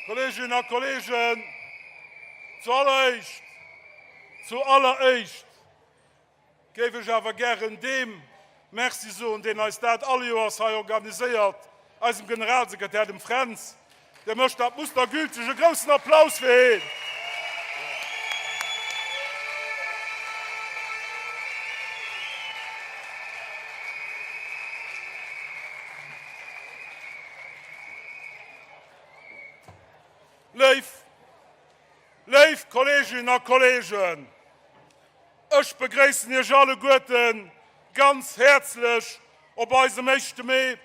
Kolleeginnen a Kolleegen, zu alleréischt, zu alleréischt géif ech awer gären deem Merci soen, deen eis dat all Joers hei organiséiert, eisem Generalsekretär, dem Fränz. Dee mécht dat mustergülteg. E groussen Applaus fir heen! Léif, léif Kolleeginnen a Kolleegen, ech begréissen Iech alleguerte ganz häerzlech op eisem éischte Mee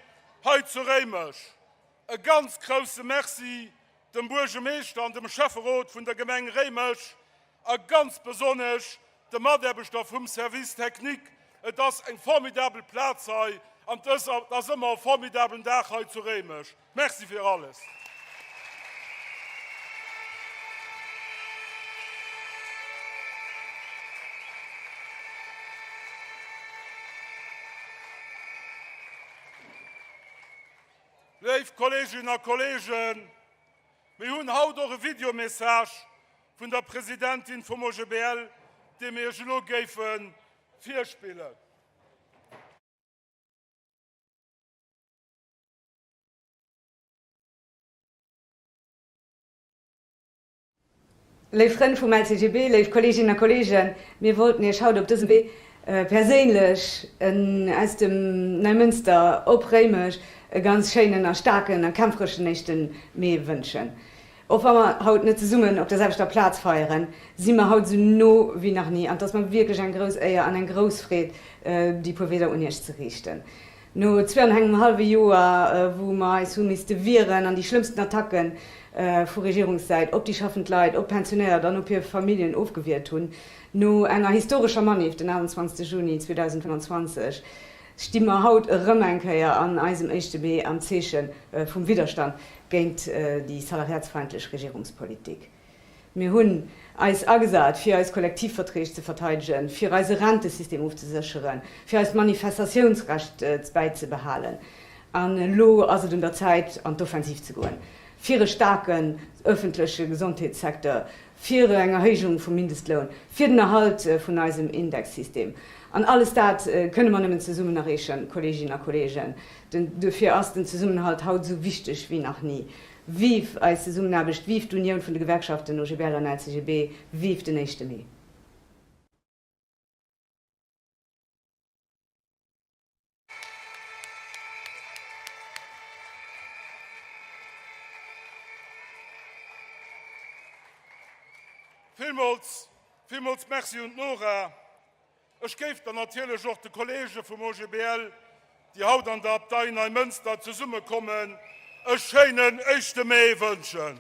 hei zu Réimech. E ganz grousse Merci dem Buergemeeschter an dem Schäfferot vun der Gemeng Réimech a ganz besonnesch de Mataarbechter vum Service technique. Et ass eng formidabel Plaz hei an et ass ëmmer e formidabelen Dag hei zu Réimech. Merci fir alles. Léif Kolleeginnen a Kolleegen, mir hunn haut och e Videomessage vun der Presidentin vum OGBL, dee mir Iech elo géife virspillen. Léif Frënn vum LCGB, léif Kolleeginnen a Kolleegen, mir wollten Iech haut op dësem Wee perséinlech aus dem Neimënster op Réimech e ganz schéinen a staarken a kämpfereschen éischte Mee wënschen. Och wa mer haut net zesummen op der selwechter Plaz feieren, si mer haut esou no wéi nach ni an et ass mer wierklech eng grouss Éier an eng grouss Freed, déi puer Wieder un Iech ze riichten. No zwee an engem hallwe Joer, wou mer eis hu misste wieren an déi schlëmmsten Attacke vu Regierungssäit op déi schaffend Leit, op d'Pensionéiert an op hir Familljen ofgewiert hunn, no enger historescher Manif den 28 Juni 2025, sti mer haut erëm eng Kéier an eisem éischte Mee am Zeeche vum Widderstand géint déi salariatsfeindlech Regierungspolitik. Mir hunn eis agesat, fir eis Kollektivverträg ze verteidegen, fir eise Rentesystem ofzesécheren, fir eist Manifestatiounsrecht bäizebehalen. An elo ass et un der Zäit, an d'Offensiv ze goen, fir e staarken ëffentleche Gesondheetssecteur, fir eng Erhéijung vum Mindestloun, fir den Erhalt vun eisem Indexsystem. An alles dat kënne mer nëmmen zesummen erreechen, Kolleeginnen a Kolleegen. Duerfir ass den Zesummenhalt haut esou wichteg wéi nach ni. Vive eis Zesummenaarbecht, vive d'Unioun vun de Gewerkschaften OGBL an LCGB, vive den éischte Mee! Villmools, villmools Merci un d'Nora. Ech géif dann natierlech och de Kollege vum OGBL, déi haut an der Abtei Neimënster zesummekommen, e schéinen éischte Mee wënschen.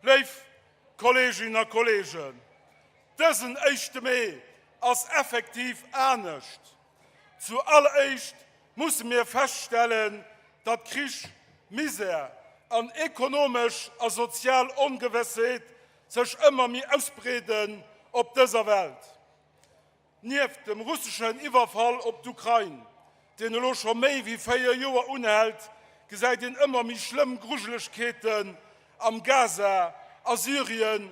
Léif Kolleeginnen a Kolleegen, dësen éischte Mee ass effektiv anescht. Zu alleréischt musse mir feststellen, datt Krich, Misär an ekonomesch a sozial Ongewëssheet sech ëmmer méi ausbreeden op dëser Welt. Nieft dem russeschen Iwwerfall op d'Ukrain, deen elo scho méi wéi 4 Joer unhält, gesäit een ëmmer méi schlëmm Grujelegkeeten am Gaza, a Syrien,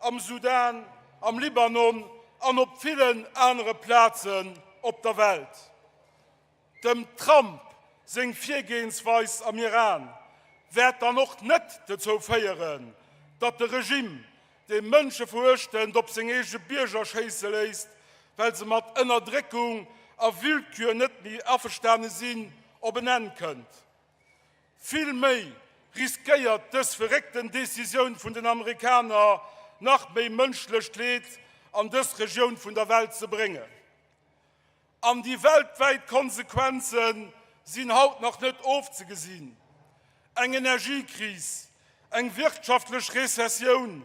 am Sudan, am Libanon an op villen anere Plazen op der Welt. Dem Trump seng Virgehensweis am Iran wäert dann och net dozou féieren, datt de Regime, dee mënscheveruechtend op seng eege Bierger schéisse léisst, well se mat Ënnerdréckung a Willkür net méi averstane sinn, op en Enn kënnt. Vill méi riskéiert dës verréckten Decisioun vun den Amerikaner nach méi mënschlecht Leed an dës Regioun vun der Welt ze bréngen. An déi weltwäit Konsequenze sinn haut nach net ofzegesinn, Eng Energiekris, eng wirtschaftlech Rezessioun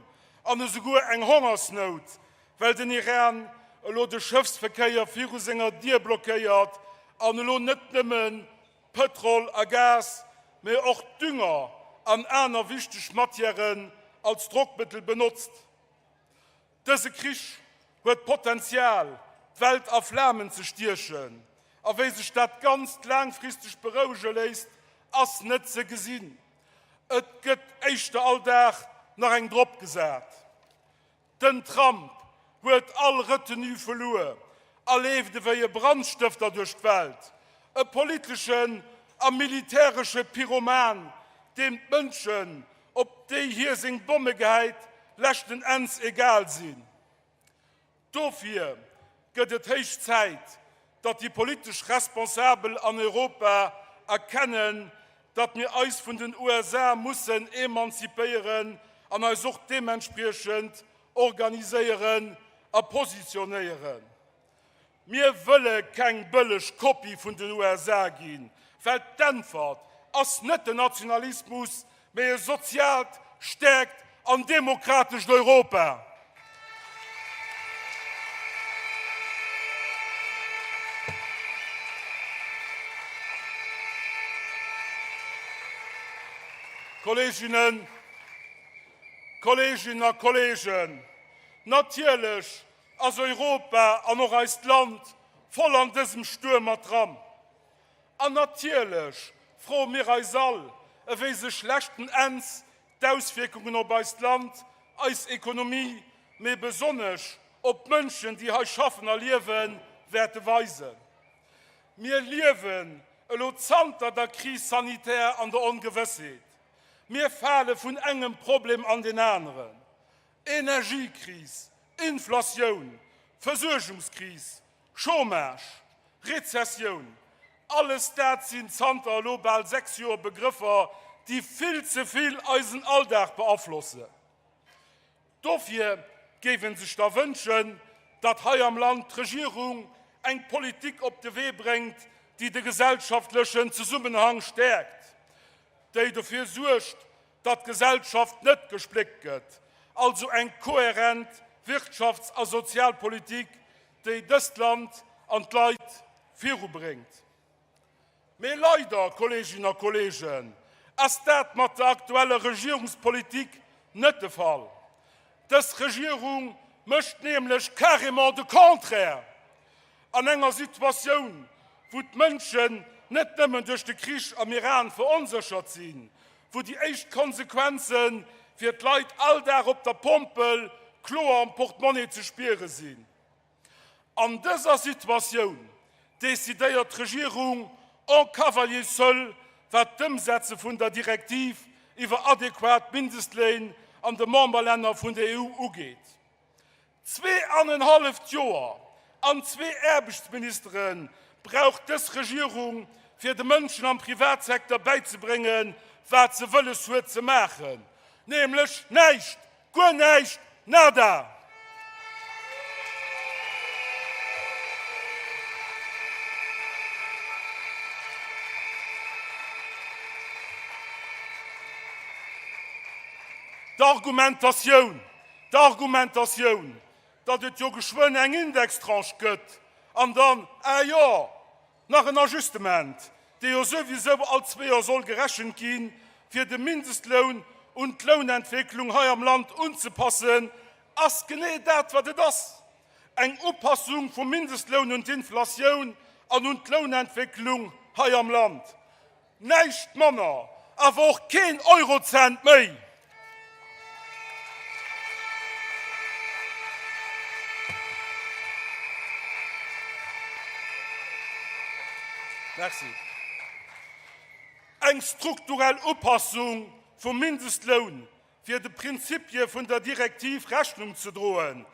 an esouguer eng Hongersnout, well den Iran elo de Schëffsverkéier viru senger Dier blockéiert an elo net nëmme Pëtrol a Gas, mee och Dünger an aner wichteg Matièren als Drockmëttel benotzt. Dëse Krich huet d'Potenzial, d'Welt a Flamen ze stiechen. A wéi sech dat Ganzt laangfristeg berouege léisst, ass net ze gesinn. Et gëtt éischter all Dag nach eng drop gesat. Den Trump huet all Retenue verluer a leeft ewéi e Brandstëfter duerch d'Welt. E politeschen a militäresche Pyroman, deem d'Mënschen, op déi hie seng Bomme gehäit, leschten Enns egal sinn. Dofir gëtt et héich Zäit, datt déi politesch Responsabel an Europa erkennen, datt mir eis vun den USA mussen emanzipéieren an eis och deementspriechend organiséieren a positionéieren. Mir wëlle keng bëlleg Kopie vun den USA ginn, well d'Äntwert ass net den Nationalismus, mee e soziaalt, staarkt an demokratescht Europa. Kolleeginnen, Kolleeginnen a Kolleegen, natierlech ass Europa an och eist Land voll an dësem Stuerm mat dran. An natierlech froe mir eis all, ewéi sech leschten Enns d'Auswierkungen op eist Land, eis Ekonomie, mee besonnesch op d'Mënschen, déi hei schaffen a liewen, wäerte weisen. Mir liewen elo zanter der Crise sanitaire an der Ongewëssheet. Mir fale vun engem Problem an deen aneren. Energiekris, Inflatioun, Versuergungskris, Chômage, Rezessioun, alles dat sinn zanter elo bal 6 Joer Begrëffer, déi vill ze vill eisen Alldag beaflossen. Dofir géif een sech da wënschen, datt hei am Land d'Regierung eng Politik op de Wee bréngt, déi de gesellschaftlechen Zesummenhang stäerkt, déi dofir suergt, datt d'Gesellschaft net gespléckt gëtt, also eng kohärent Wirtschafts a Sozialpolitik, déi dëst Land an d'Leit virubréngt. Mee leider, Kolleeginnen a Kolleegen, ass dat mat der aktueller Regierungspolitik net de Fall. Dës Regierung mécht nämlech carrément de Contraire! An enger Situatioun, wou d'Mënschen net nëmmen duerch de Krich am Iran veronséchert sinn, wou déi éischt Konsequenze fir d'Leit all Dag op der Pompel kloer am Portemonnaie ze spiere sinn. An dëser Situatioun decidéiert d'Regierung en cavalier seul, wat d'Ëmsetze vun der Direktiv iwwer adequat Mindestléin an de Memberlänner vun der EU ugeet. Zweeanenhalleft Joer an zwee Aarbechtsministere brauch dës Regierung, fir de Mënschen am Privatsecteur bäizebréngen, wat se wëlles huet ze maachen, nämlech näischt, guer näischt, nada! D'Argumentatioun, D'Argumentatioun, datt et jo geschwënn eng Indextranche gëtt an dann, ah jo, nach en Ajustement, dee jo souwisou all zwee Joer soll gerechent ginn, fir de Mindestloun un d'Lounentwécklung hei am Land unzepassen, ass genee dat, wat et ass, eng Upassung vum Mindestloun un d'Inflatioun an un d'Lounentwécklung hei am Land. Näischt manner, awer och keen Eurocent méi! Merci. Eng strukturell Upassung vum Mindestloun fir de Prinzipie vun der Direktiv Rechnung ze droen,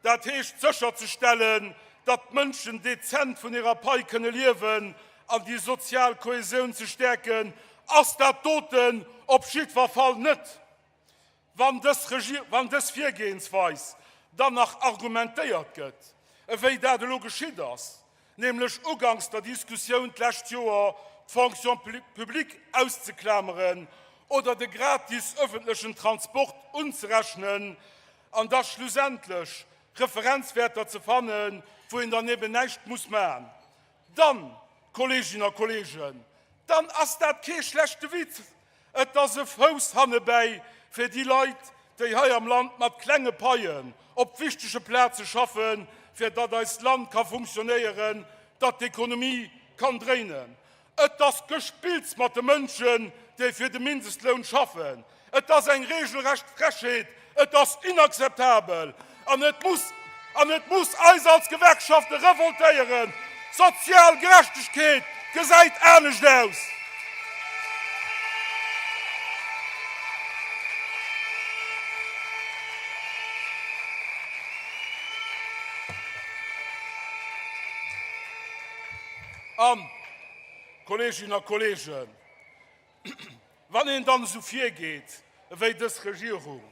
dat heescht sécherzestellen, datt d'Mënschen dezent vun hirer Pai kënne liewen an déi sozial Kohäsioun ze stäerken, ass dat doten op jiddwer Fall net. Wann dës Virgehensweis dann nach argumentéiert gëtt, ewéi dat elo geschitt ass, nämlech uganks der Diskussioun d'lescht Joer d'Fonction publique auszeklameren oder de gratis öffentlechen Transport unzerechnen an da schlussendlech Referenzwäerter ze fannen, wou een dann eben näischt muss maachen, dann, Kolleeginnen a Kolleegen, dann ass dat kee schlechte Witz, Et ass e Fouss hannebäi fir déi Leit, déi hei am Land mat klenge Paien op wichtege Plaze schaffen, fir datt eist Land ka funktionéieren, datt d'Ekonomie kann dréinen. Et ass Gespills mat de Mënschen, déi fir de Mindestloun schaffen. Et ass eng regelrecht Frechheet, et ass inakzeptabel an et muss, an et muss eis als Gewerkschafte revoltéieren. Sozial Gerechtegkeet gesäit anescht aus. An, Kolleeginnen a Kolleegen, wann een dann esou virgeet ewéi dës Regierung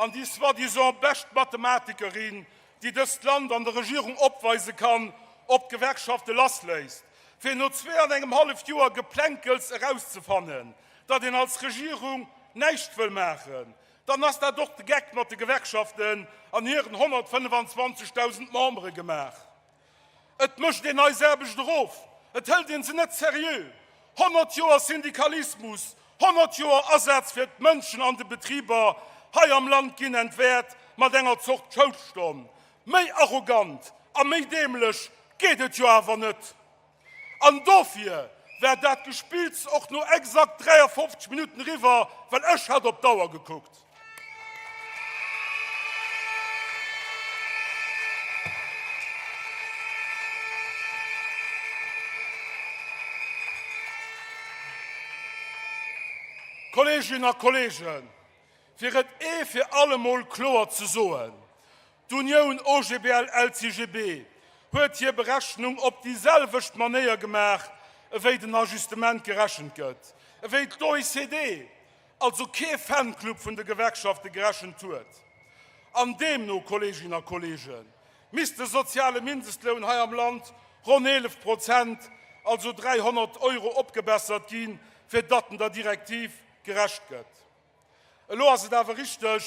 an déi soi-disant bescht Mathematikerin, déi dëst Land an der Regierung opweise kann, op d'Gewerkschafte lassléisst, fir no zwee an engem hallef Joer Geplänkels erauszefannen, datt een als Regierung näischt wëll maachen, dann ass dat och de Geck mat de Gewerkschaften an hiren 125.000 Membere gemaach. Et mécht een eis Aarbecht erof, et hëlt een se net seriö. 100 Joer Syndikalismus, 100 Joer Asaz fir d'Mënschen an de Betriber hei am Land ginn entwäert mat enger Zort Schoulstonn. Méi arrogant a méi däämlech geet et jo awer net. An dofir war dat Gespills och no exakt 53 Minutten eriwwer, well ech hat op d'Auer gekuckt. Kolleeginnen a Kolleegen, fir et ee fir allemol kloer ze soen, D'Unioun OGBL-LCGB huet hir Berechnung op déi selwecht Manéier gemaach, ewéi den Ajustement gerechent gëtt, ewéi d'OECD, also kee Fanclub vun de Gewerkschafte, gerechent huet. An deemno, Kolleeginnen a Kolleegen, misst de soziale Mindestloun hei am Land ronn 11 Prozent, also 300 Euro, opgebessert ginn, fir datt en der Direktiv gerecht gëtt. Elo ass et awer richteg,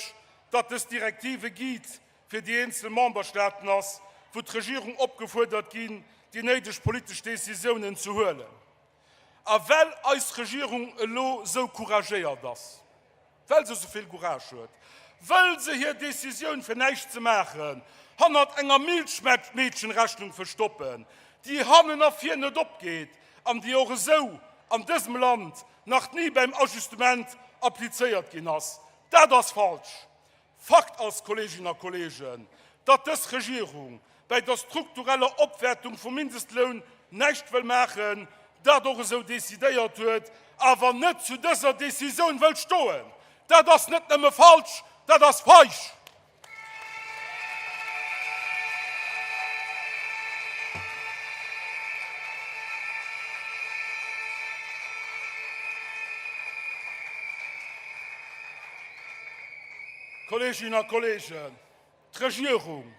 datt dës Direktiv e Guide fir déi eenzel Memberstaaten ass, wou d'Regierung opgefuerdert ginn, déi néideg politesch Décisiounen ze huelen. A well eis Regierung elo esou couragéiert ass, well se esou vill Courage huet, wëll se hir Décisioun fir näischt ze maachen hannert enger Milchmädchenrechnung verstoppen, déi hannen a vir net opgeet an déi och esou an dësem Land nach ni beim Ajustement applizéiert ginn ass. Dat ass falsch. Fakt ass, Kolleeginnen a Kolleegen, datt dës Regierung bäi der struktureller Opwäertung vum Mindestloun näischt wëll maachen, dat och esou decidéiert huet, awer net zu dëser Decisioun wëllt stoen. Dat ass net nëmme falsch, dat ass feig! Kolleeginnen a Kolleegen, d'Regierung,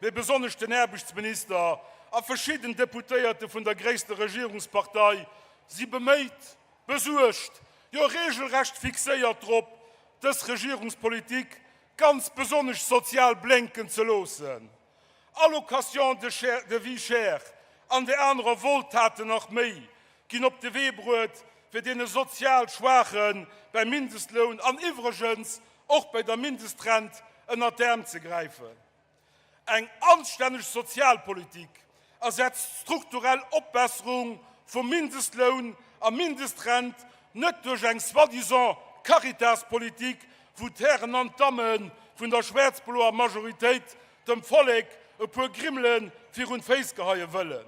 mee besonnesch den Aarbechtsminister a verschidden Deputéierte vun der gréisster Regierungspartei si beméit, besuergt, jo regelrecht fixéiert drop, dës Regierungspolitik ganz besonnesch sozial blénken ze loossen. Allocation de vie chère an där anerer Wohltaten nach méi ginn op de Wee bruet, fir deene sozial Schwaache beim Mindestloun an iwwregens och bei der Mindestrent ënnert d'Äerm ze gräifen. Eng anstänneg Sozialpolitik ersetzt d'strukturell Opbesserung vum Mindestloun a Mindestrent net duerch eng soi-disant Caritas-Politik, wou d'Hären an d'Damme vun der schwäerz-bloer Majoritéit dem Vollek e puer Grimmele virun d'Féiss geheie wëllen.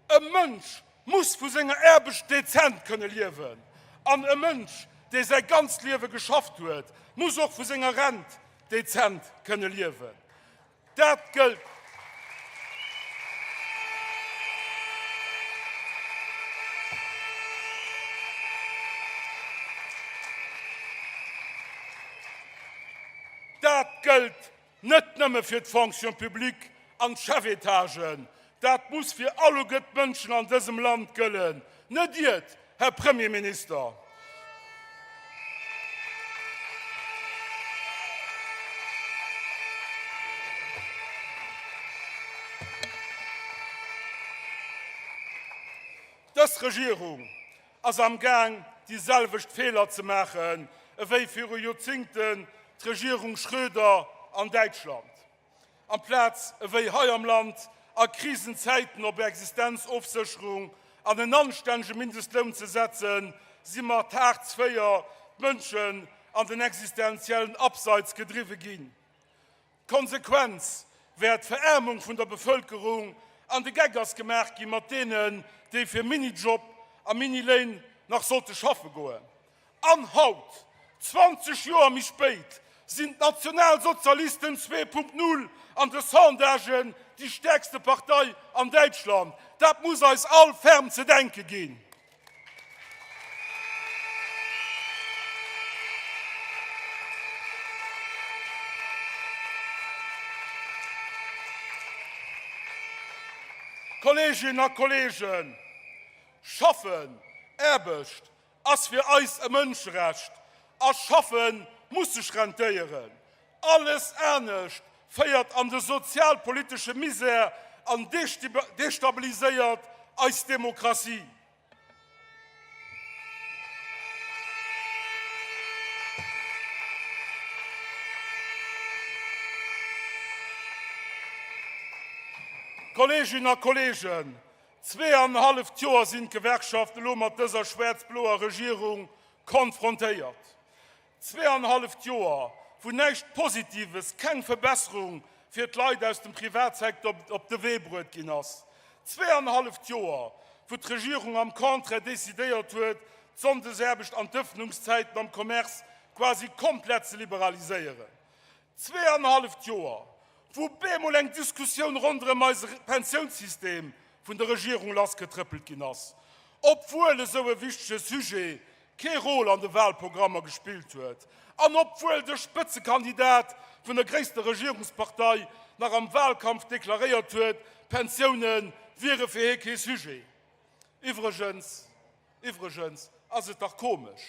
E Mënsch muss vu senger Aarbecht dezent kënne liewen. An e Mënsch, dee säi ganzt Liewe geschafft huet, muss och vu senger Rent dezent kënne liewen. Dat gëllt. Dat gëllt Net nëmme fir d'Fonction publique an d'Chefetagen, dat muss fir alleguer d'Mënschen an dësem Land gëllen, net iert, Här Premierminister. Dës Regierung ass am Gaang déi selwecht Feeler ze maachen ewéi viru Joerzingten d'Regierung Schröder an Däitschland. Amplaz ewéi hei am Land a Krisenzäiten op Existenzofsécherung. an en anstännege Mindestloun ze setzen, si mat Hartz IV d'Mënschen an den existenziellen Abseits gedriwwe ginn. D'Konsequenz wär d'Veraarmung vun der Bevëlkerung an de Geck ass gemaach gi mat deenen, déi fir Minijob a Miniléin nach sollte schaffe goen. An haut, 20 Joer méi spéit, sinn d'Nationalsozialisten 2.0 an de Sondagen déi stäerkste Partei an Däitschland. Dat muss eis all ferm ze denke ginn. Kolleeginnen a Kolleegen, Schaffen, Aarbecht ass fir eis e Mënscherecht a Schaffe muss sech rentéieren. Alles anescht féiert an de sozialpolitesche Misär an destabiliséiert eis Demokratie. Kolleeginnen a Kolleegen, zweeanenhalleft Joer sinn d'Gewerkschaften elo mat dëser schwäerz-bloer Regierung konfrontéiert. Zweeanenhalleft Joer, wou näischt Positives, keng Verbesserung fir d'Leit aus dem Privatsecteur op de Wee bruet ginn ass. Zweeanenhalleft Joer, wou d'Regierung am Contraire decidéiert huet, d'Sonndesaarbecht an d'Ëffnungszäiten am Commerce quasi komplett ze liberaliséieren. Zweeanenhalleft Joer, wou bemol eng Diskussioun ronderëm eise Pensiounssystem vun der Regierung lassgetrëppelt ginn ass, obwuel esou e wichtege Sujet kee Rôle an de Wahlprogrammer gespillt huet an obwuel de Spëtzekandidat vun der gréisster Regierungspartei nach am Wahlkampf deklaréiert huet, d'Pensioune wiere fir hie kee Sujet. Iwwregens, iwwregens ass et dach komesch,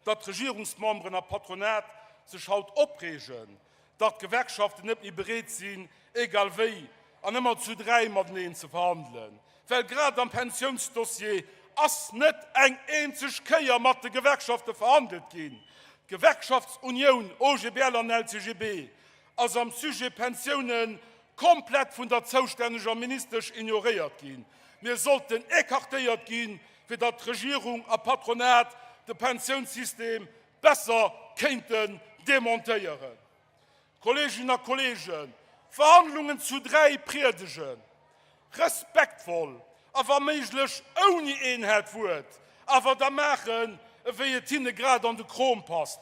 datt Regierungsmemberen a Patronat sech haut opreegen, datt d'Gewerkschaften net méi bereet sinn, egal wéi an ëmmer zu 3 mateneen ze verhandelen, well grad am Pensiounsdossier ass net eng eenzeg Kéier mat de Gewerkschafte verhandelt ginn. D'Gewerkschaftsunioun OGBL an LCGB ass am Sujet Pensioune komplett vun der zoustänneger Ministesch ignoréiert ginn. Mir sollten écartéiert ginn, fir datt Regierung a Patronat de Pensiounssystem besser kéinten demontéieren. Kolleeginnen a Kolleegen, Verhandlungen zu 3 priedegen, respektvoll a wa méiglech ouni een haart Wuert, awer da maachen, ewéi et hinne grad an de Krom passt.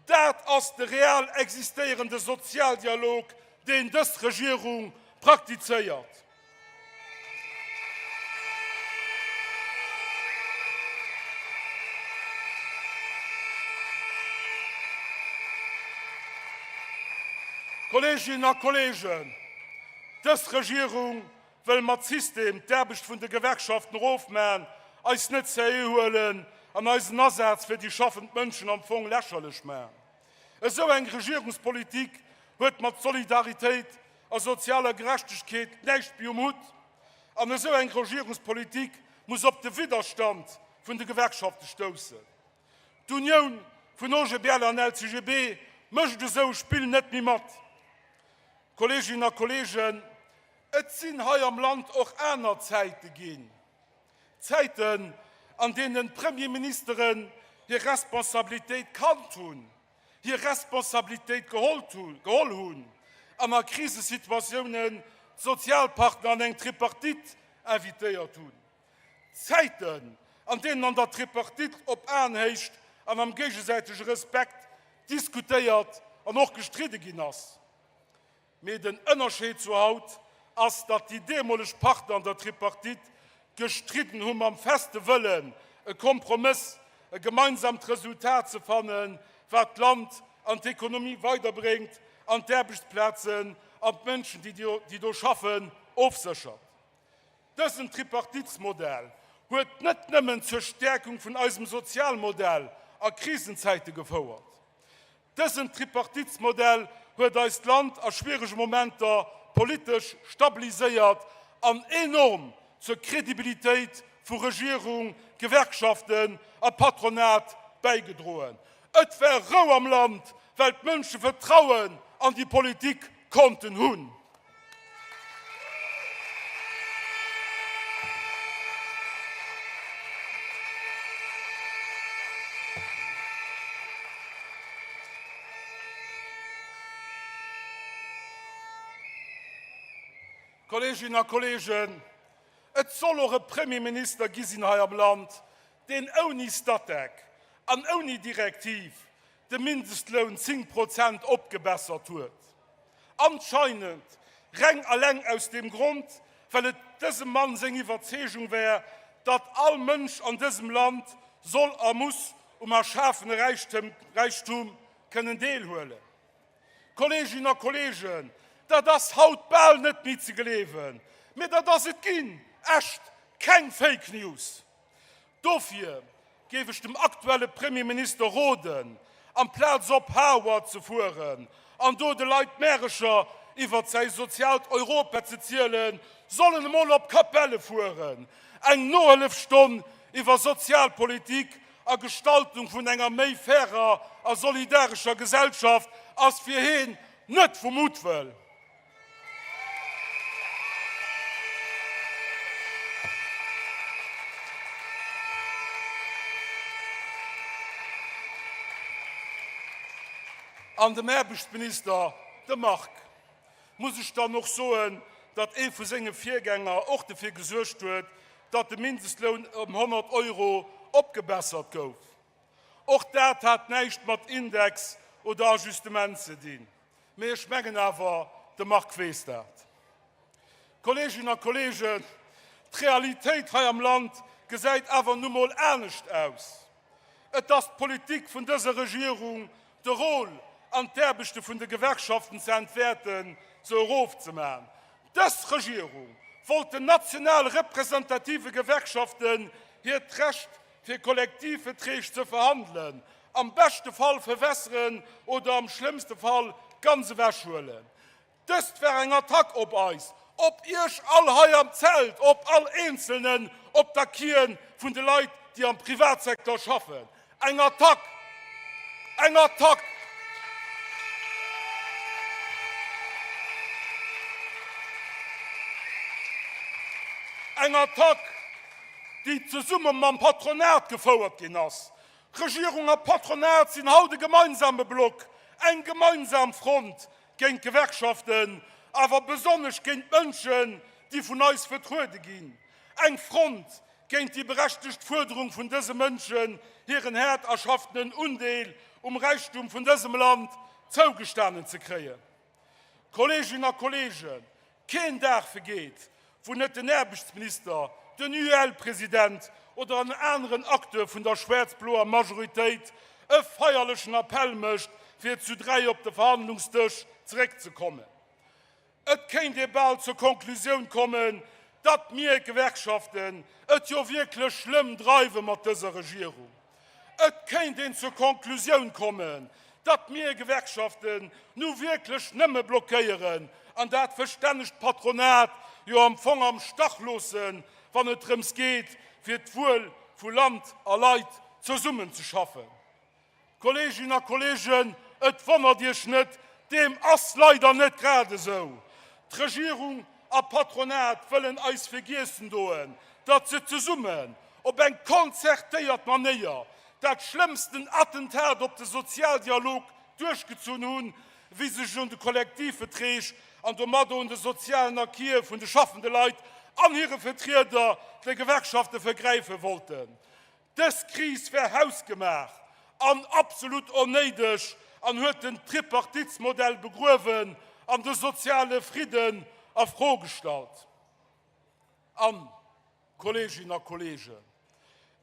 Dat ass de real existéierende Sozialdialog, deen dës Regierung praktizéiert. Kolleeginnen a Kolleegen, dës Regierung wëll mat System d'Aarbecht vun de Gewerkschaften erofmaen, eis net seriö huelen an eisen Asaz fir déi schaffend Mënschen am Fong lächerlech maachen. Esou eng Regierungspolitik huet mat Solidaritéit a sozialer Gerechtegkeet näischt méi um Hutt. An esou eng Regierungspolitik muss op de Widderstand vun de Gewerkschafte stoussen. D'Unioun vun OGBL an LCGB mécht esou e Spill net méi mat. Kolleeginnen a Kolleegen, et sinn hei am Land och aner Zäite ginn. Zäiten, an deenen d'Premierministeren hir Responsabilitéit kannt hunn, hir Responsabilitéit geholl hunn an a Krisesituatiounen d'Sozialpartner an eng Tripartite invitéiert hunn. Zäiten, an deenen an der Tripartite op Aenhéicht an am géigesäitege Respekt diskutéiert an och gestridde ginn ass. Mee den Ënnerscheed zu haut ass, datt déi deemoleg Partner an der Tripartite gestridden hu mam feste Wëllen, e Kompromëss, e gemeinsamt Resultat ze fannen, wat d'Land an d'Ekonomie weiderbréngt an d'Aarbechtsplazen an d'Mënschen, déi do schaffen, ofséchert. Dësen Tripartitsmodell huet net nëmmen zur Stäerkung vun eisem Sozialmodell a Krisenzäite gefouert. Dësen Tripartitsmodell huet eist Land a schwierege Momenter politesch stabiliséiert an enorm zur Kredibilitéit vu Regierung, Gewerkschaften a Patronat bäigedroen. Et war Rou am Land, well d'Mënsche Vertrauen an déi Politik konnten hunn. Kolleeginnen a Kolleegen, et soll och e Premierminister gi sinn hei am Land, deen ouni Statec an ouni Direktiv de Mindestloun 10 Prozent opgebessert huet. Anscheinend reng eleng aus deem Grond, well et dësem Mann seng Iwwerzeegung wär, datt all Mënsch an dësem Land soll a muss um erschafene Räichtum kënnen deelhuelen. Kolleeginnen a Kolleegen, dat ass haut bal net méi ze gleewen, mee dat ass et ginn, echt, keng Fake News. Dofir géif ech dem aktuelle Premierminister roden, amplaz op Harvard ze fueren an do de Leit Märecher iwwert säi soziaalt Europa ze zielen, soll en emol op Capelle fueren, eng Nohëllefstonn iwwer Sozialpolitik a Gestaltung vun enger méi fairer a solidarescher Gesellschaft ass fir heen net vu Muttwëll. An dem Aarbechtsminister, dem Marc, muss ech dann och soen, datt ee vu senge Virgänger och dofir gesuergt huet, datt de Mindestloun ëm 100 Euro opgebessert gouf. Och dat hat näischt mat Index oder Ajustement ze dinn. Mee ech mengen awer, de Marc weess dat. Kolleeginnen a Kolleegen, d'Realitéit hei am Land gesäit awer nu mol anescht aus. Et ass d'Politik vun dëser Regierung, de Rôle an d'Aarbechte vun de Gewerkschaften ze entwäerten, se erofzemaen. Dës Regierung wollt den national representative Gewerkschaften hiert Recht fir Kollektivvetreeg ze verhandelen, am beschte Fall verwässeren oder am schlëmmste Fall ganz ewechhuelen. Dëst war eng Attack op eis, op Iech all hei am Zelt, op all Eenzelnen, op d'Acquisen vun de Leit, déi am Privatsecteur schaffen. Eng Attack! Eng Attack! Eng Attack, déi zesumme mam Patronat gefouert ginn ass. Regierung a Patronat sinn haut e gemeinsame Block, eng gemeinsam Front géint d'Gewerkschaften, awer besonnesch géint d'Mënschen, déi vun eis vertruede ginn. Eng Front géint déi berechtegt Fuerderung vun dëse Mënschen, hiren haart erschaffenen Undeel um Räichtum vun dësem Land zougestanen ze kréien. Kolleeginnen a Kolleegen, keen Dag vergeet, wou net den Aarbechtsminister, den UEL-President oder en aneren Acteur vun der schwäerz-bloer Majoritéit e feierlechen Appell mécht, fir zu 3 op de Verhandlungsdësch zeréckzekommen. Et kéint ee bal zur Konklusioun kommen, datt mir Gewerkschaften et jo wierklech schlëmm dreiwe mat dëser Regierung. Et kéint een zur Konklusioun kommen, datt mir Gewerkschaften nu wierklech nëmme blockéieren an dat verstännegt Patronat jo am Fong am Stach loossen, wann et drëms geet, fir d'Wuel vu Land a Leit zesummenzeschaffen. Kolleeginnen a Kolleegen, et wonnert Iech net, deem ass leider net grad esou. D'Regierung a Patronat wëllen eis vergiessen doen, datt se zesummen op eng konzertéiert Manéier dat schlëmmsten Attentat op de Sozialdialog duerchgezunn hunn, wéi se sech un de Kollektivverträg an domadder un de sozialen Acquise vun de schaffende Leit an hire Vertrieder, de Gewerkschaften, vergräife wollten. Dës Kris wär hausgemaach an absolut onnéideg an huet den Tripartitsmodell begruewen an de soziale Fridden a Fro gestallt. An, Kolleeginnen a Kolleegen,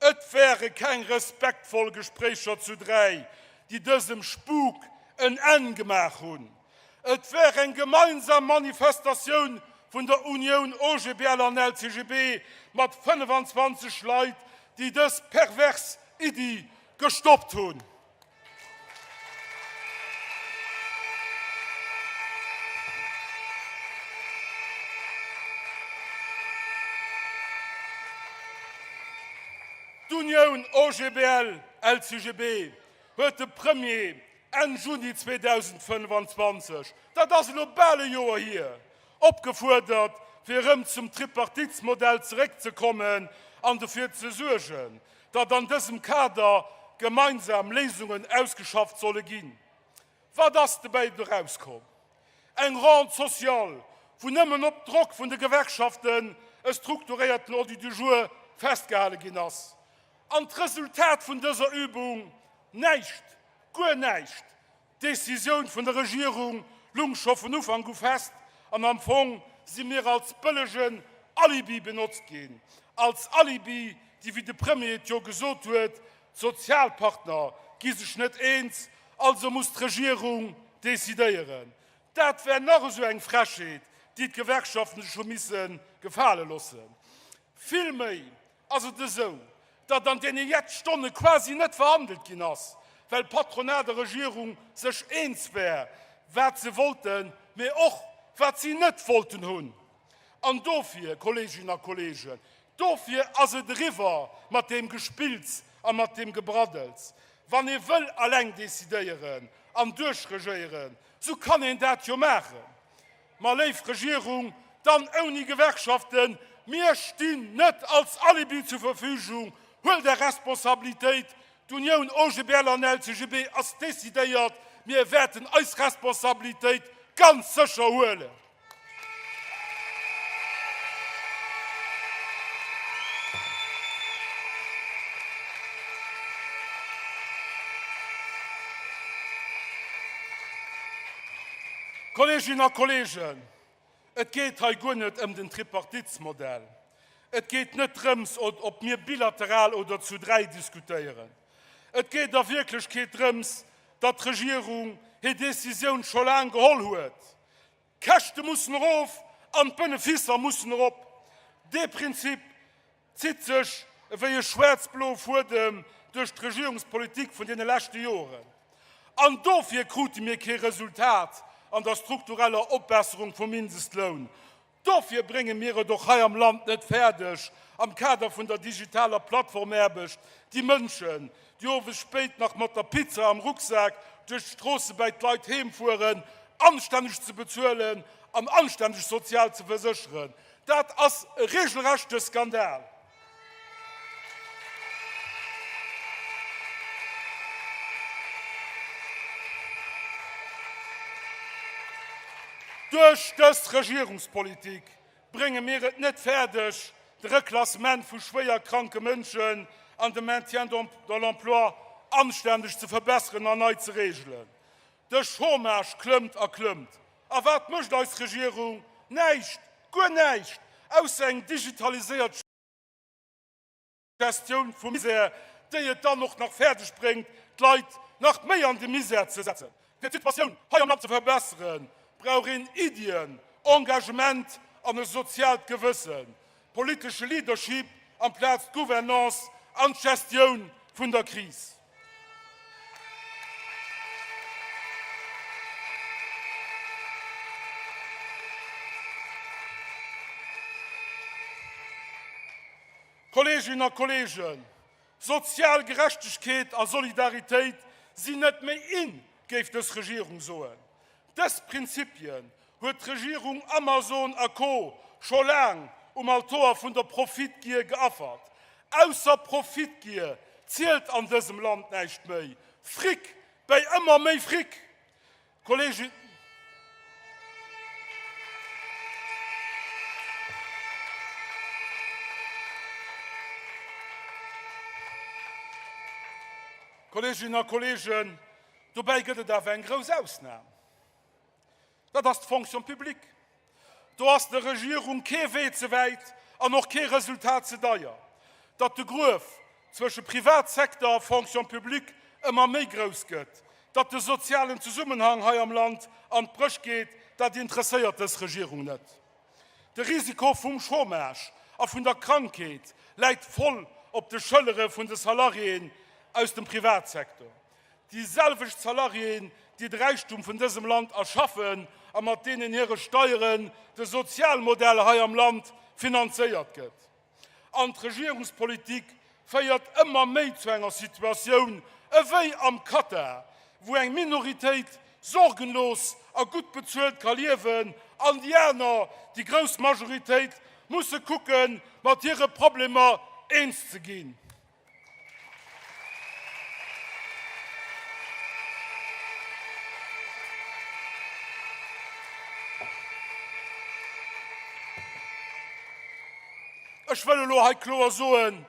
et wäre keng respektvoll Gespréicher zu 3, déi dësem Spuk en Enn gemaach hunn. Et wär eng gemeinsam Manifestatioun vun der Unioun OGBL an LCGB mat 25 Leit, déi dës pervers Iddi gestoppt hunn. D'Unioun OGBL, LCGB huet de Premier Enn Juni 2025, dat ass elo bal e Joer hier, opgefuerdert, fir erëm zum Tripartitsmodell zeréckzekommen an dofir ze suergen, datt an dësem Kader gemeinsam Léisungen ausgeschafft solle ginn. Wat ass dobäi erauskomm? Eng Rente sociale, Wou nëmmen op Drock vun de Gewerkschaften e strukturéierten Ordre du jour festgehale ginn ass. An d'Resultat vun dëser Übung? Näischt, guer näischt! D'Decisioun vun der Regierung lung scho vun Ufank u fest an am Fong si mir als bëllegen Alibi benotzt ginn. Als Alibi, déi, wéi de Premier et jo gesot huet, d'Sozialpartner gi sech net eens, also muss d'Regierung decidéieren. Dat wär nach esou eng Frechheet, déi d'Gewerkschaften sech hu misse gefale loossen. Villméi ass et esou, datt an deene jett Stonne quasi net verhandelt ginn ass, well Patronat a Regierung sech eens wär, wat se wollten, mee och wat si net wollten hunn. An dofir, Kolleeginnen a Kolleegen, dofir ass et eriwwer mat deem Gespills a mat deem Gebraddels. Wann ee wëll alleng decidéieren an duerchregéieren, sou kann een dat jo maachen. Ma léif Regierung, dann ouni Gewerkschaften, mir stinn net als Alibi zur Verfügung, huelt Är Responsabilitéit, d'Unioun OGBL an LCGB ass decidéiert, mir wäerten eis Responsabilitéit ganz sécher huelen. Kolleeginnen a Kolleegen, et geet hei guer net ëm den Tripartitsmodell. Et geet net drëms, ob mir bilateral oder zu dräi diskutéieren. Et geet a Wierklechkeet drëms, datt d'Regierung hir Décisioun scho laang geholl huet. D'Käschte mussen erof an d'Benefisser mussen erop. Dee Prinzip zitt sech ewéi e schwäerz-bloe Fuedem duerch d'Regierungspolitik vun deene leschte Joren. An dofir krute mir kee Resultat an der struktureller Opbesserung vum Mindestloun. Dofir brénge mir et och hei am Land net fäerdeg, am Kader vun der digitaler Plattformaarbecht déi Mënschen, déi owes spéit nach mat der Pizza am Rucksak duerch d'Stroosse bäi d'Leit heem fueren, anstänneg ze bezuelen an anstänneg sozial ze versécheren. Dat ass e regelrechte Skandal! Duerch dës Regierungspolitik brénge mir et net fäerdeg, de Reklassement vu schwéier kranke Mënschen an de Maintien dans l'emploi anständeg ze verbesseren an nei ze regelen. De Chômage klëmmt a klëmmt. A wat mécht eis Regierung? Näischt, guer näischt, ausser eng digitaliséiert Gestioun vum Misär, déi et dann och nach fäerdeg bréngt, d'Leit nach méi an de Misär ze setzen. Fir d'Situatioun hei am Land ze verbesseren, brauch een Iddien, Engagement an e soziaalt Gewëssen, politesche Leadership amplaz d'Gouvernance an d'Gestioun vun der Kris. Kolleeginnen a Kolleegen, sozial Gerechtegkeet a Solidaritéit sinn net méi in, géif dës Regierung soen. Dës Prinzipien huet d'Regierung Amazon a Co. Scho laang um Altoer vun der Profitgier geaffert. Ausser Profitgier zielt an dësem Land näischt méi. Fric bäi ëmmer méi Fric! Kolleegin. Kolleeginnen a Kolleegen, dobäi gëtt et awer eng grouss Ausnam. Dat ass d'Fonction publique. Do ass der Regierung kee Wee ze wäit an och kee Resultat ze deier. Datt de Gruef zwësche Privatsecteur a Fonction publique ëmmer méi grouss gëtt, datt de sozialen Zesummenhang hei am Land an d'Bréch geet, dat interesséiert dës Regierung net. De Risiko vum Chômage a vun der Krankheet läit voll op de Schëllere vun de Salariéen aus dem Privatsecteur. Déi selwecht Salariéen, déi de Räichtum vun dësem Land erschaffen a mat deenen hire Steieren de Sozialmodell hei am Land finanzéiert gëtt. An d'Regierungspolitik féiert ëmmer méi zu enger Situatioun ewéi am Katar, wou eng Minoritéit sorgenlos a gutt bezuelt ka liewen an déi aner, déi grouss Majoritéit, musse kucken, mat hire Problemer eens ze ginn. Ech wëll elo hei kloer soen,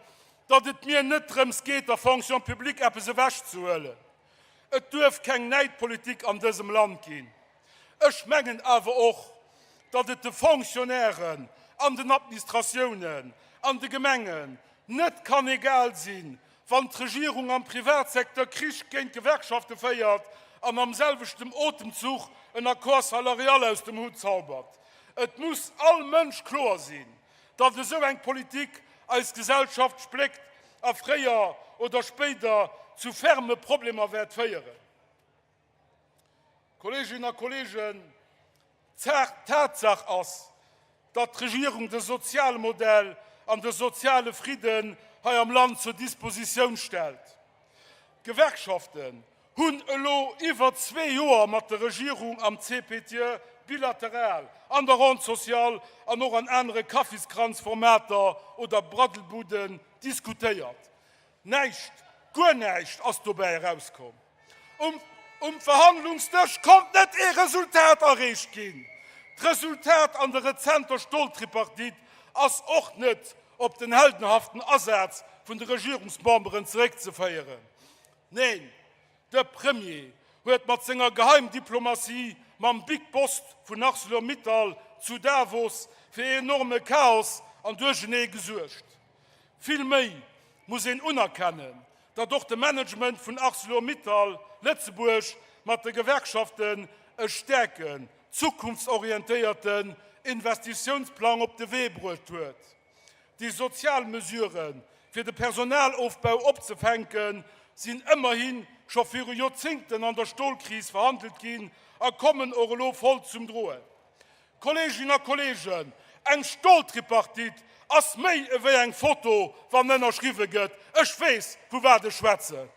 datt et mir net drëms geet, der Fonction publique eppes ewechzehuelen. Et duerf keng Näidpolitik an dësem Land ginn. Ech mengen awer och, datt et de Fonctionnairen an den Administratiounen an de Gemengen net kann egal sinn, wann d'Regierung am Privatsecteur Krich géint d'Gewerkschafte féiert an am selwechten Otemzuch en Accord salarial aus dem Hutt zaubert. Et muss all Mënsch kloer sinn, datt esou eng Politik eis Gesellschaft spléckt a fréier oder spéider zu ferme Problemer wäert féieren. Kolleeginnen a Kolleegen, d'Tatsaach ass, datt d'Regierung de Sozialmodell an de soziale Fridden hei am Land zur Dispositioun stellt. D'Gewerkschaften hunn elo iwwer zwee Joer mat der Regierung am CPTE bilateral, an der Ronde sociale an och an anere Kaffiskranzformater oder Braddelbuden diskutéiert. Näischt, guer näischt ass dobäi erauskomm. Um Verhandlungsdësch konnt net ee Resultat erreecht ginn. D'Resultat an der rezenter Stoltripartite ass och net op den heldenhaften Asaz vun de Regierungsmemberen zeréckzeféieren. Neen, de Premier huet mat senger Geheimdiplomatie mam Big Boss vun Arcelor-Mittal zu Davos fir enorme Chaos an Duerchenee gesuergt. Vill méi muss een unerkennen, datt och de Management vun Arcelor-Mittal Lëtzebuerg mat de Gewerkschaften e staarken, zukunftsorientéierten Investitiounsplang op de Wee bruecht huet. Déi sozial Mesuren, fir de Personalofbau opzefänken, sinn ëmmerhi scho viru Joerzéngten an der Stolkris verhandelt ginn a kommen och elo voll zum Droen. Kolleeginnen a Kolleegen, eng Stoltripartite ass méi ewéi eng Foto, wann ënnerschriwwe gëtt. Ech weess, vu wat ech schwätzen.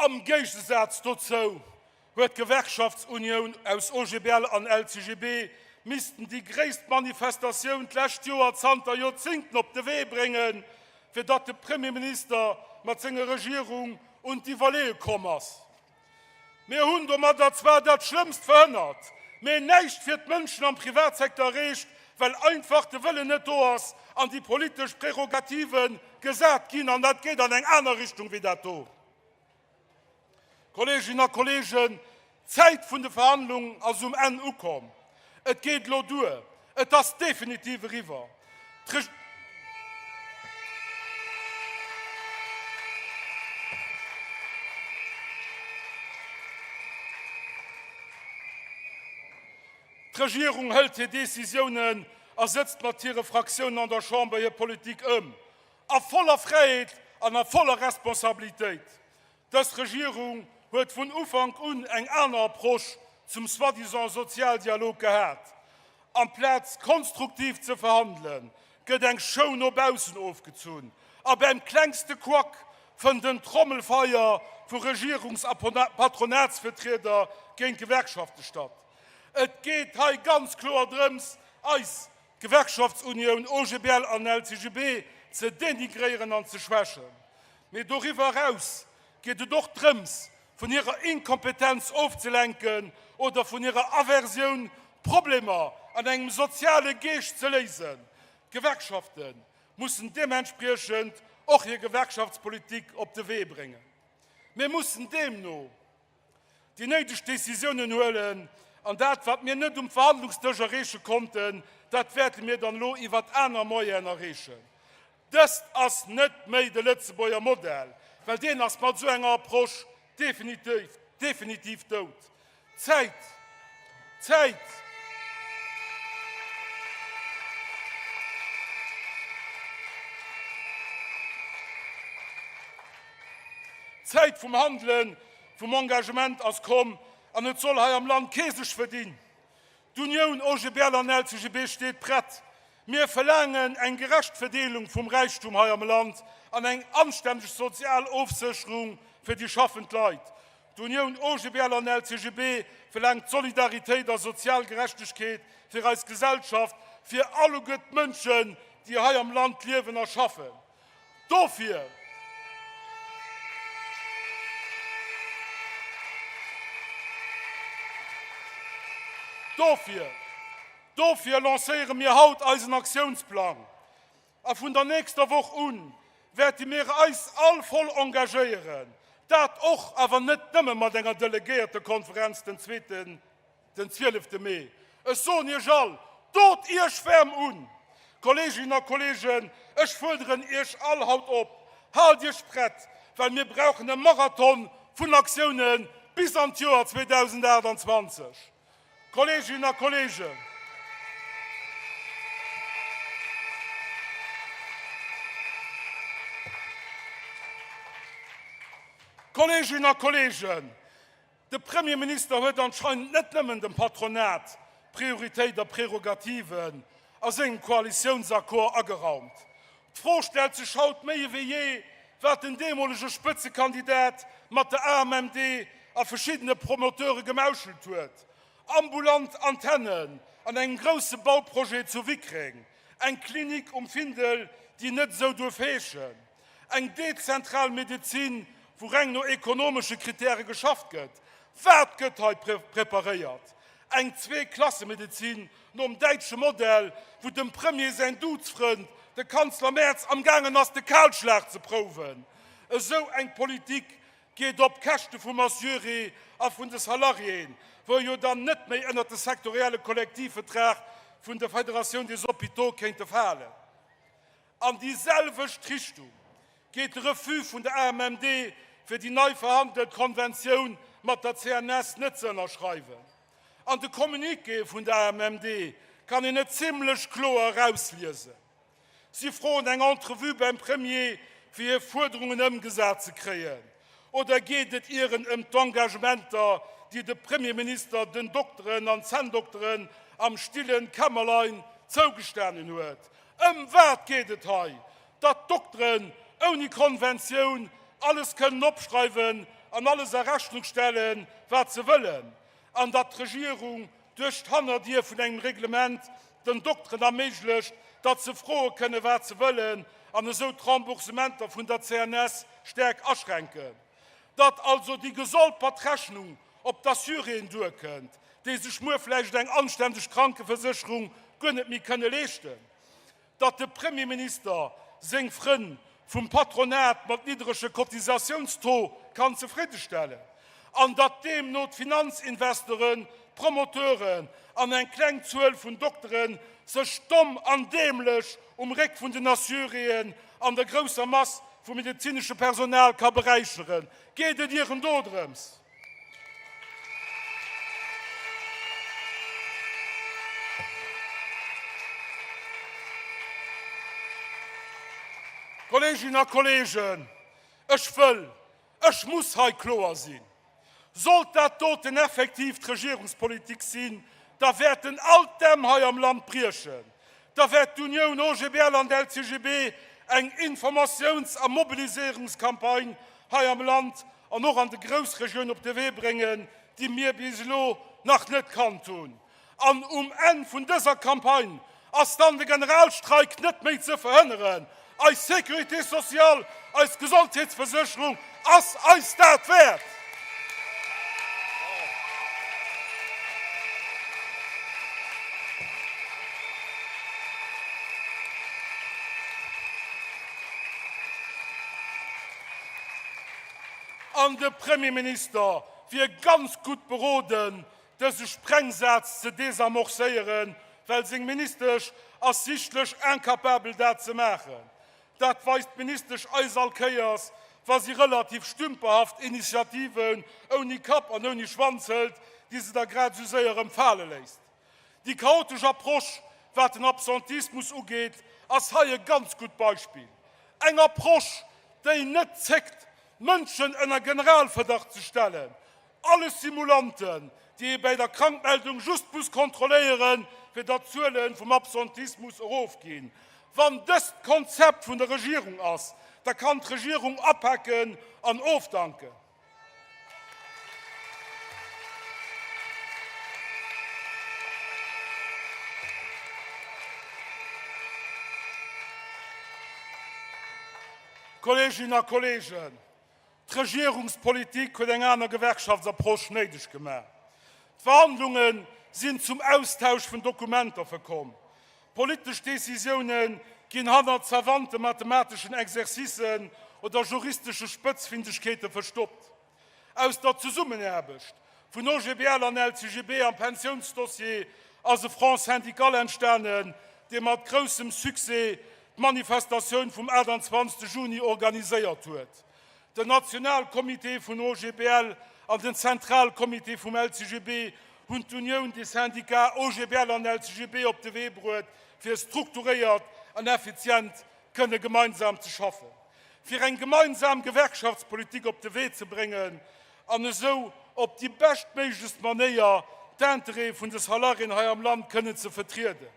Am Géigesaz dozou huet d'Gewerkschaftsunioun aus OGBL an LCGB missten déi gréisst Manifestatioun d'lescht Joer zanter Joerzéngten op de Wee bréngen, fir datt de Premierminister mat senger Regierung un d'Iwwerleeë komm ass. Mir hunn domadder zwar dat Schlëmmst verhënnert, mee näischt fir d'Mënschen am Privatsecteur erreecht, well einfach de Wëllen net do ass an déi politesch Prerogative gesat ginn. An dat geet an eng aner Richtung wéi dat do. Kolleeginnen a Kolleegen, d'Zäit vun de Verhandlungen ass um Enn ukomm. Et geet elo duer. Et ass definitiv eriwwer. D'Regierung hëlt hir Décisiounen a sëtzt mat hire Fraktiounen an der Chamber hir Politik ëm. A voller Fräiheet an a voller Responsabilitéit. Dës Regierung huet vun Ufank un eng aner Approche zum soi-disant Sozialdialog gehat. Amplaz konstruktiv ze verhandelen, gëtt eng Show no baussen ofgezunn a beim klengste Couac fënnt en Trommelfeier vu Regierungs a Patronatsvertrieder géint d'Gewerkschafte statt. Et geet hei ganz kloer drëms, eis d'Gewerkschaftsunioun OGBL an LCGB ze denigréieren an ze schwächen. Mee doriwwer eraus geet et och drëms, vun hirer Inkompetenz ofzelenken oder vun hirer Aversioun, Problemer an engem soziale Geescht ze léisen. D'Gewerkschafte mussen deementspriechend och hir Gewerkschaftspolitik op de Wee bréngen. Mir mussen deemno déi néideg Décisiounen huelen an dat, wat mir net um Verhandlungsdësch erreeche konnten, dat wäerte mir dann elo iwwert aner Moyenen erreechen. Dëst ass net méi de Lëtzebuerger Modell, well deen ass mat esou enger Approche definitiv, definitiv dout. D'Zäit, d'Zäit! D'Zäit vum Handelen, vum Engagement ass komm an et soll hei am Land kee sech verdinn. D'Unioun OGBL an LCGB steet prett. Mir verlaangen eng gerecht Verdeelung vum Räichtum hei am Land an eng anstänneg sozial Ofsécherung fir déi schaffend Leit. D'Unioun OGBL an LCGB verlaangt Solidaritéit a sozial Gerechtegkeet fir eis Gesellschaft, fir alleguer d'Mënschen, déi hei am Land liewen a schaffen. Dofir. Dofir, dofir lancéiere mir haut eisen Aktiounsplang. A vun der nächster Woch u wäerte mir eis all voll engagéieren, dat och, awer net nëmme mat enger Delegéiertekonferenz den zweeten, den zwielefte Mee. Ech soen Iech all, Dot Iech waarm un! Kolleeginnen a Kolleegen, ech fuerderen Iech all haut op, Haalt Iech prett, well mir brauchen e Marathon vun Aktioune bis an d'Joer 2028. Kolleeginnen a Kolleegen, Kolleeginnen a Kolleegen, de Premierminister huet anscheinend net nëmmen dem Patronat Prioritéit a Prerogativen a sengem Koalitiounsaccord ageraumt. D'Fro stellt sech haut méi ewéi jee, wat den deemolege Spëtzekandidat mat der AMMD a verschiddene Promoteure gemauschelt huet. Ambulant Antennen an engem grousse Bauprojet zu Wickreng, eng Klinik um Findel, déi net esou duerf heeschen, eng dezentral Medezin, wou reng no ekonomesche Kritäre geschafft gëtt. Wat gëtt hei preparéiert? Eng Zweeklassemedezin nom däitsche Modell, wou dem Premier säin Duzfrënd, de Kanzler Merz, am gaangen ass de Kahlschlag ze prouwen. Esou eng Politik geet op Käschte vum Assuré a vun de Salariéen, wou jo dann net méi ënnert de sektorielle Kollektivvetrag vun der Fédératioun des Hôpitaux kéinte falen. An déi selwecht Richtung geet de Refus vun der AMMD, fir déi nei verhandelt Konventioun mat der CNS net ze ënnerschreiwen. An de Communiqué vun der AMMD kann een et zimlech kloer erausliesen. Si froen eng Entrevue beim Premier, fir hir Fuerderungen ëmgesat ze kréien. Oder geet et ieren ëm d'Engagementer, déi de Premierminister den Dokteren an Zänndokteren am stillen Kämmerlein zougestanen huet? Ëm wat geet et hei? Datt d'Dokteren ouni Konventioun alles kënnen opschreiwen an alles a Rechnung stellen, wat se wëllen, an datt d'Regierung duerch d'Hannerdier vun engem Reglement den Dokteren erméiglecht, datt se froe kënnen, wat se wëllen, an esou d'Remboursementer vun der CNS staark aschränken. Datt also déi gesolpert Rechnung op d'Assuréen duerkënnt, déi sech muer vläicht eng anständeg Krankeversécherung guer net méi kënne leeschten. Datt de Premierminister seng Frënn vum Patronat mat nidderege Cotisatiounstaux kann zefriddestellen an datt deemno d'Finanzinvestoren, d'Promoteuren an eng kleng Zuel vun Doktere sech domm an däämlech um Réck vun den Assuréen an der grousser Mass vum medezinesche Personal ka beräicheren. Geet et ieren dodrëms? Kolleeginnen a Kolleegen, ech wëll, ech muss hei kloer sinn, Sollt dat doten effektiv d'Regierungspolitik sinn, da wäerten all d'Dämm hei am Land briechen. Da wäert d'Unioun OGBL an d'LCGB eng Informatiouns a Mobiliséierungscampagne hei am Land an och an de Groussregioun op de Wee bréngen, déi mir bis elo nach net kannt hunn. An um Enn vun dëser Campagne ass dann de Generalstreik net méi ze verhënneren. Eis Sécurité sociale, eis Gesondheetsversécherung ass eis dat wäert! An de Premierminister wier ganz gutt beroden, dëse Sprengsaz ze desamorcéieren, well seng Ministesch ass sichtlech incapabel dat ze maachen. Dat weist d'Ministesch eis all Kéiers, wa si relativ stümperhaft Initiativen ouni Kapp an ouni Schwanz hëlt, déi se da grad esou séier erëm fale léisst. Déi chaotesch Approche, wat den Absentismus ugeet, ass hei e ganz gutt Beispill. Eng Approche, déi net zéckt, Mënschen ënner Generalverdacht ze stellen, Alles Simulanten, déi ee bäi der Krankmeldung just muss kontrolléieren, fir datt d'Zuele vum Absentismus erofginn. Wann dëst d'Konzept vun der Regierung ass, da kann d'Regierung apaken an ofdanken. Kolleeginnen a Kolleegen, D'Regierungspolitik huet eng aner Gewerkschaftsapproche néideg gemaach. D'Verhandlunge sinn zum Austausch vun Dokumenter verkomm. Politesch Decisioune ginn hannert savante mathemateschen Exercicen oder juristesche Spëtzfindegkeete verstoppt. Aus der Zesummenaarbecht vun OGBL an LCGB am Pensiounsdossier ass e Front syndical entstanen, dee mat groussem Succès d'Manifestatioun vum 28 Juni organiséiert huet. Den Nationalcomité vun OGBL an den Zentralcomité vum LCGB hunn d'Unioun des Syndicats OGBL an LCGB op de Wee bruet, fir strukturéiert an effizient kënne gemeinsam ze schaffen, fir eng gemeinsam Gewerkschaftspolitik op de Wee ze bréngen an esou op déi beschtméiglechst Manéier d'Intérêtë vun de Salariéen hei am Land kënnen ze vertrieden.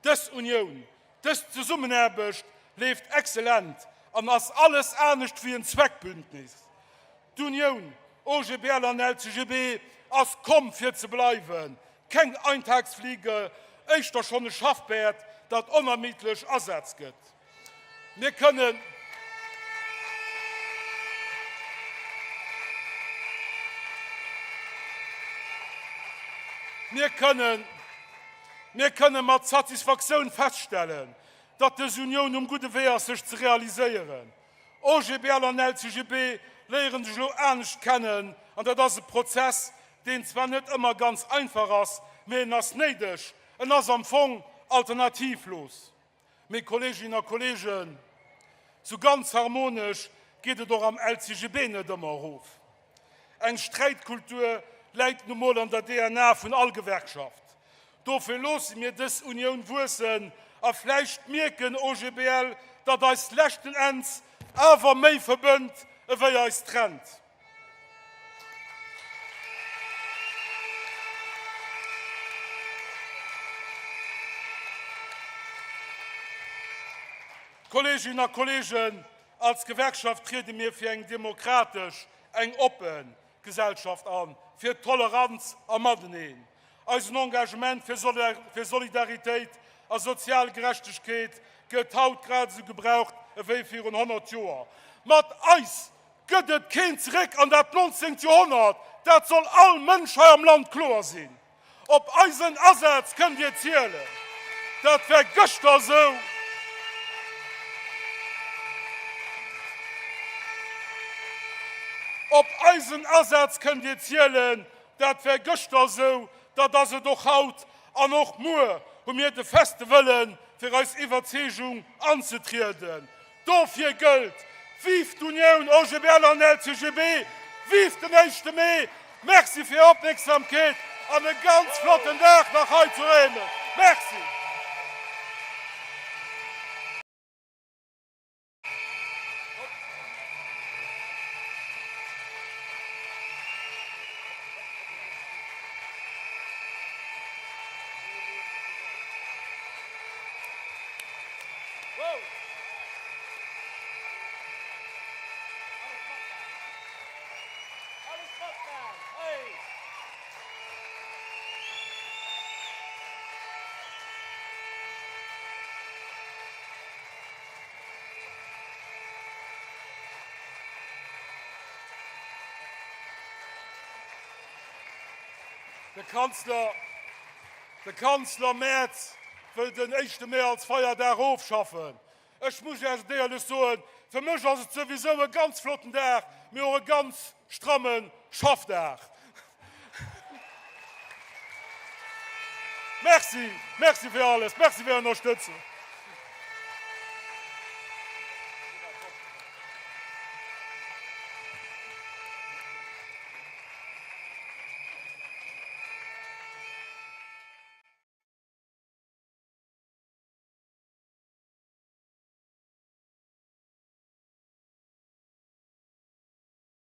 Dës Unioun, dës Zesummenaarbecht leeft excellent an ass alles anescht wéi en Zweckbündnis. D'Unioun OGBL an LCGB ass komm fir ze bleiwen, keng Eintagsfliege, éischter schonn e Schaffpäerd, dat onermiddlech asaz gëtt. Mir kënnen. Mir kënnen, mir kënnen mat Satisfaktioun feststellen, datt dës Unioun um gudde Wee ass, sech ze realiséieren. OGBL an LCGB léiere sech elo anescht kennen, an dat ass e Prozess, deen zwar net ëmmer ganz einfach ass, mee en ass néideg, en ass am Fong alternativlos. Mee Kolleeginnen a Kolleegen, sou ganz harmonesch geet et och am LCGB net ëmmer erof. Eng Sträitkultur läit nu mol an der DNA vun all Gewerkschaft. Dofir loosse mir dës Unioun wuessen a vläicht mierken OGBL, datt eis leschten Enns awer méi verbënnt ewéi eis trennt. Kolleeginnen a Kolleegen, als Gewerkschaft triede mir fir eng demokratesch, eng oppe Gesellschaft an, fir Toleranz a Mateneen. Eisen Engagement fir Solidaritéit a sozial Gerechtegkeet gëtt haut grad esou gebraucht ewéi virun 100 Joer. Mat eis Gëtt et keen Zeréck an dat nonzéngt Joerhonnert, dat soll all Mënsch hei am Land kloer sinn. Op eisen Asaz kënnt Dir zielen. Dat war gëschter esou. Op eisen Asaz kënnt Dir zielen. Dat war gëschter esou, dat ass et och haut an och muer hu mir de feste Wëllen, fir eis Iwwerzeegung anzetrieden. Dofir gëllt, Vive d'Unioun OGBL an LCGB, vive den éischte Mee! Merci fir Är Opmierksamkeet an e ganz flotten Dag nach hei zu Réimech. Merci. De Kanzler, de Kanzler Merz wëll den éischte Mee als Feierdag ofschaffen. Ech muss Iech et éierlech soen, fir mech ass et souwisou e ganz flotten Dag, mee och e ganz stramme Schaffdag. Merci, merci fir alles, merci fir Är Ënnerstëtzung.